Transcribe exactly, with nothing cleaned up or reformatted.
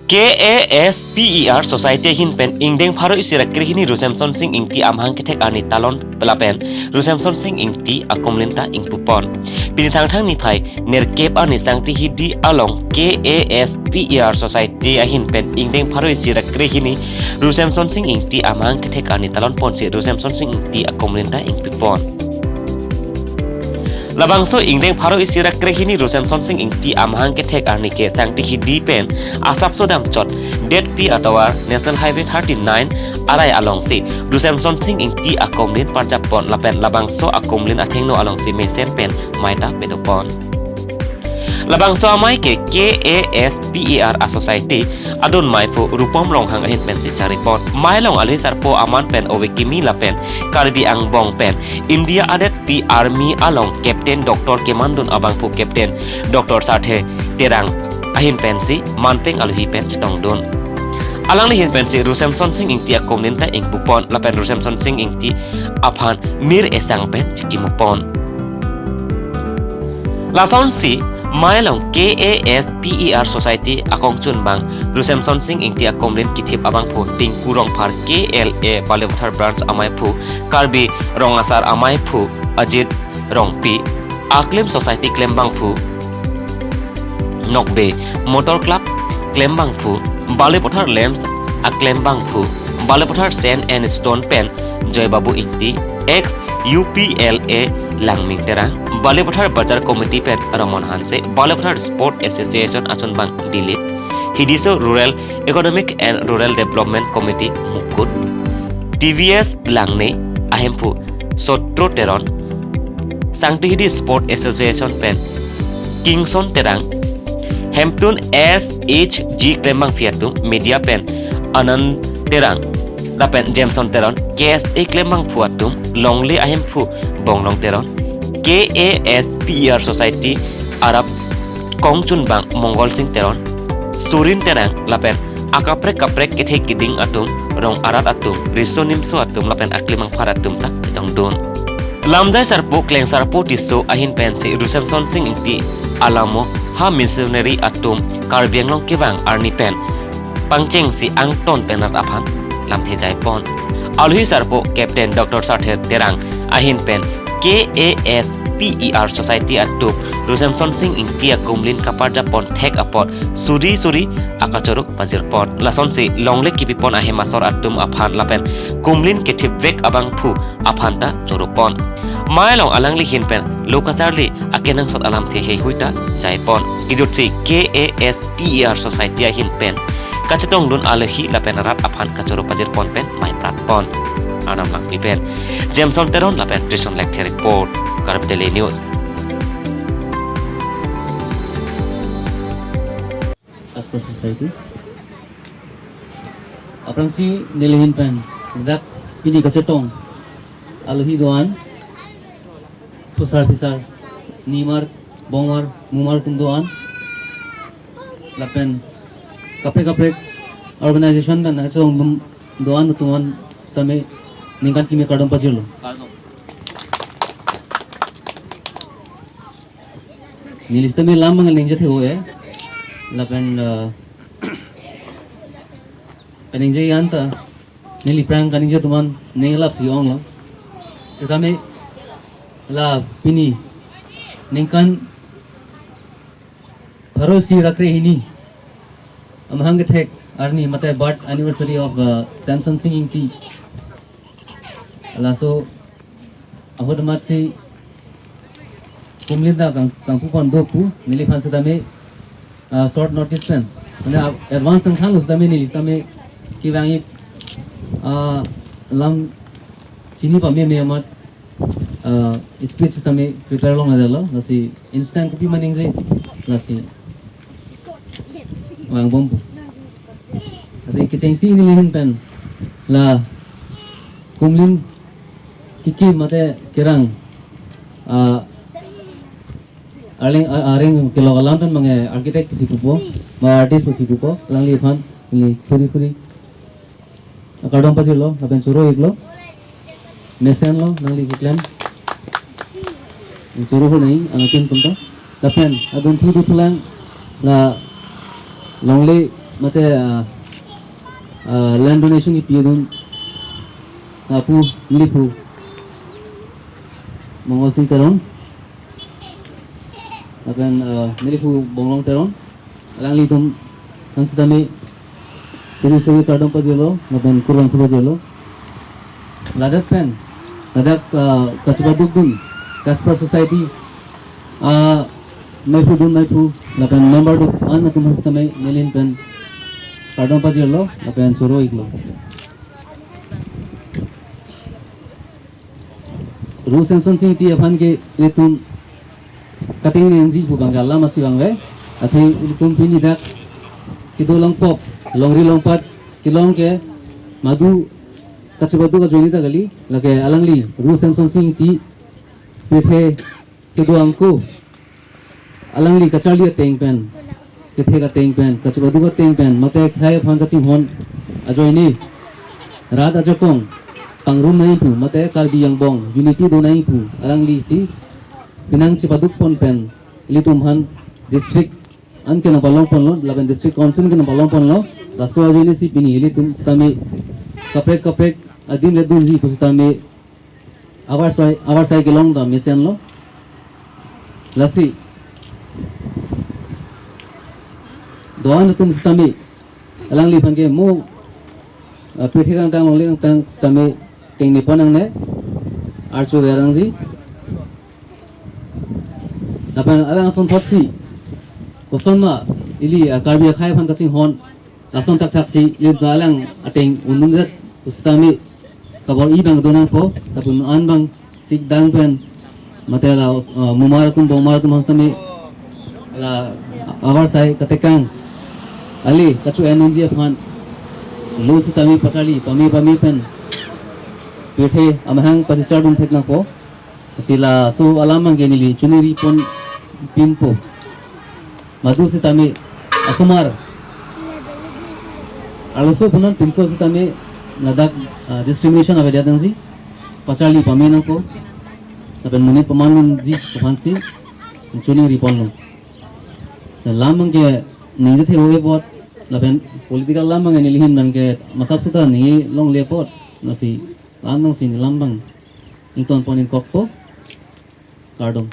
K A S P E R Society ahin pen ingdeng pharo isi ra krehini Rusemson Sing Ingti amahang kethek arni talon lapen Rusemson Sing Ingti akumlin ta ingpupon. Pini Thangthang niphai nerkep arni Sangti Hidi along K A S P E R Society ahin pen ingdeng pharo isi ra krehini Rusemson Sing Ingti amahang kethek arni talon ponsi Rusemson Sing Ingti akumlin ta ingpupon. Labangso ingdeng pharo isi ra krehini Rusemson Sing Ingti amahang kethek arni ke Sangti Hidi pen asapso damchot detpi atovar National Highway thirty-nine arai alongsi Rusemson Sing Ingti akumlin parjap pon lapen labangso akumlin athengno alongsi mesen pen maita pedo pon. Labangso amei ke K A S P E R a society adun meiphu Rupom Ronghang ahin pensi charipon. Mei along alohi sarpo aman pen ove kimi lapen Karbi angbong pen India adetpi army along captain doctor kemandun abangphu captain Doctor Sarthe Terang ahin pensi manpeng alohi pen chetongdun. Alangli ahin pensi Rusemson Sing Ingti akumlin ta ingpupon lapen Rusemson Sing Ingti aphan mir esang pen chikimupon. Lasonsi mei along K A S P E R Society akongchunbang Rusemson Sing Ingti akumlin kithip abangphu Tinku Rongphar K L A Balipathar Branch ameiphu, Karbi Rong Asar ameiphu Ajit Rongpi, aklim society klembangphu Nokbe, Motor Club klembangphu, Balipathar Lamps aklembangphu, Balipathar Sand and Stone pen Joy Babu Ingti, ex U P L A Langming Terang, Balipathar Bazar Committee pen Ramon Hanse, Balipathar Sport Association achunbang Dilip, Hidiso Rural Economic and Rural Development Committee Mukut, T V S Langne ahemphu Sotro Teron, Sangti Hidi Sport Association pen Kingson Terang, Hemtun S H G klembangpi atum, media pen Anand Terang lapen Jameson Teron, K S A klembangphu atum, Longle ahemphu Bonglong Teron, K A S P E R Society arap kongchunbang Mongol Sing Teron, Surin Terang lapen akaprek kaprek kethe kiding atum, rong arat atum, riso nimso atum lapen aklimang phar atum ta chetongdun. Lamjai sarpo Klengsarpo Tisso ahin pensi Rusemson Sing Ingti alamo ha missionary atum Karbi Anglong kevang arni pen pangchengsi angton pen rat aphan lamthe jaipon. Alohi sarpo Captain Doctor Sarthe Terang ahin pen K A S P E R Society atum Rusemson Sing Ingti akumlin kaparjap pon thek apot suri suri akachoro pajirpon. Lasonsi longle kipipon ahem asor atum aphan lapen kumlin kethipvek abangphu aphanta choropon. Mei along alangli ahin pen lo kacharli akenangsot alamthe heihui ta jaipon. Kejutsi K A S P E R Society ahin pen kachetongdun alohi lapen rat aphan kachoro pajirpon pen mei pratpon. Arnam Langpi pen Jameson Teron lapen Trison Lekthe report, Karbi Daily News. As per society. Aphrangsi neli ahin pen dak pini kachetong alohi do-an, phusar phisar, nimar, bongmar, mumar atum do-an, lapen kaprek kaprek organization pen nangchetong do-an atum an tame ningkan kimi kardom pajirlo. Neli sitame lam abang ningje thek-o-e. Lapen, eh, kaningje an ta neli aphrang kaningje atum an ning lapsi onglo. Sitame la pini ningkan pharo isi ra krehini amahang kethek arni mate birth anniversary of, uh, Samson Sing Ingti. Laso ahut amatsi kumlin ta kang, kangpupon do pu, neliphan sitame, ah, short notice pen, mane, ah, advance nangthanlo sitame neli sitame kevangji, ah, lam chini pameme amat, ah, speech sitame prepare longledetlo, lasi instant kopima ningje, lasi vangbom pu. Lasi kechengsi neli ahin pen la kumlin kekim mate kerang, ah, arleng, ah, areng kelok alam pen mane architect pusi pupo, ma artist pusi pupo, alangliphan neli suri suri akardom pajirlo, lapen choro-iklo. Mesenlo nangli keklem. Choro ho nai, anatin atum ta. Lapen adun thu thu lang la longle Mate, ah, ah, land donation kipi dun apu neliphu Mongol Sing Teron lapen, ah, neliphu Bonglong Teron, alanglitum aphan sitame suri suri kardom pajirlo lapen kurvangthu pajirlo. Ladak pen, ladak, ah, kachepaduk dun Casper Society, ah, meiphu dun meiphu lapen member dun an atum aphan sitame neli ahin pen kardom pajirlo lapen choro-iklo. Ru Semson Sing Ingti aphan ke ilitum kating nengji pu abang ke alam asi abang ave. Athe ilitum pini dak kedo longpok, longri longpat kelong ke madu kachepaduk ajoine ta kali, lake alangli Ru Semson Sing Ingti pirthe kedo angko alangli kacharli ateng pen, kethe ateng pen, kachepaduk ateng pen, mate khei aphan kachinghon ajoine rat ajakong pangrum nangji pu, mate Karbi angbong unity do nangji pu, alangli si penang chepaduk pon pen ilitum aphan district an ke nangpalong ponlo, lapen district council ke nangpalong ponlo. Laso ajoine si pini ilitum sitame kaprek kaprek adim le dunji pu sitame avarsai, avarsai kelong ta mesenlo. Lasi do-an atum sitame alangliphan ke mo, ah, pirthe kangtang longle kangtang sitame tengne pon nangne, archo verangji. Lapen alang asonthotsi kosonma ili, ah, Karbi akhei aphan kachinghon lason thakthak si ilitum alang ateng un-un det pu sitame kabor-i abang do nangpo, lapen an abang sikdang pen mate la, uh, mumar atum bongmar atum aphan sitame la avarsai katekang ale kacho-en nangji aphan lo sitame pacharli pame pame pen pirthe amahang pachichar dun thek nangpo. Si laso alam abang ke neli choningri pon pinpo. Madu sitame asomar arloso pu non pinso sitame ladak, ah, discrimination avedet nangji, pacharli pame nangpo, lapen monit paman dunji aphan si choningri ponlo. Alam abang ke ningje thek-oi apot, lapen political alam abang ke neli ahin abang ke masap seta ningje longle apot, lasi alam abang si alam abang ington pon ingkokpo. Kardom.